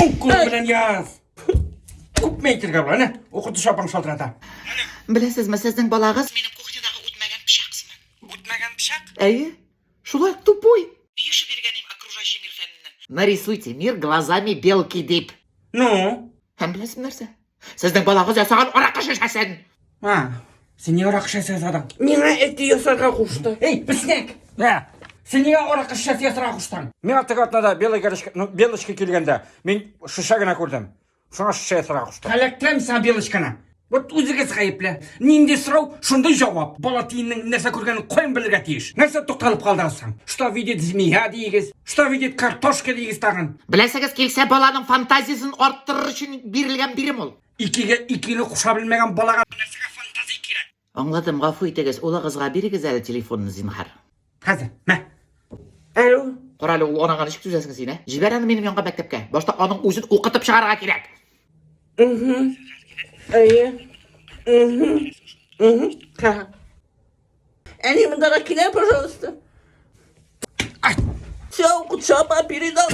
Уң кулың белән яз. Күпме әйтергә була, әнә, укытучы апаң шалтырата. Беләсезме, сезнең балагыз минем кухнядагы үтмәгән пычак сыман. Үтмәгән пычак? Әйе. Шулай тупой. Өй эше биргән им окружающий мир фәненнән. Нарисуйте мир глазами белки дип. Ну? Һәм беләсезме нәрсә? Сезнең балагыз ясаган аракы шешәсен. А, син нигә аракы шешәсе ясадың? Миңа әти ясарга кушты. Эй, песнәк! Ә, син нигә аракы шешәсе ясарга куштың? Миңа теге атнада белый горячка, ну, белочка килгәндә, мин шешә генә күрдем. Шуңа шешә ясарга куштым. Эләктерәм сиңа белочканы. Вот үзегез гаепле. Нинди сорау, шундый җавап. Бала тиеннең нәрсә күргәнен каян белергә тиеш? Нәрсә тукталып калдыгыз соң? Что видит змея диегез? Что видит картошка диегез тагын? Беләсегез килсә, баланың фантазиясен арттырыр өчен бирелгән бирем ул. Икегә икене куша белмәгән балага нәрсәгә фантазия кирәк? Аңладым, гафу итегез, улыгызга бирегез әле телефонны, зинһар. Хәзер, мә. Алло. Кара әле, ул анага ничек түзәсең син, ә? Җибәр аны минем янга мәктәпкә. Башта аның үзен укытып чыгарга кирәк. Угу. Әйе. Угу. Угу. Ха. Әни, мондарак килә, пожалуйста. Все, укытучы апа передал.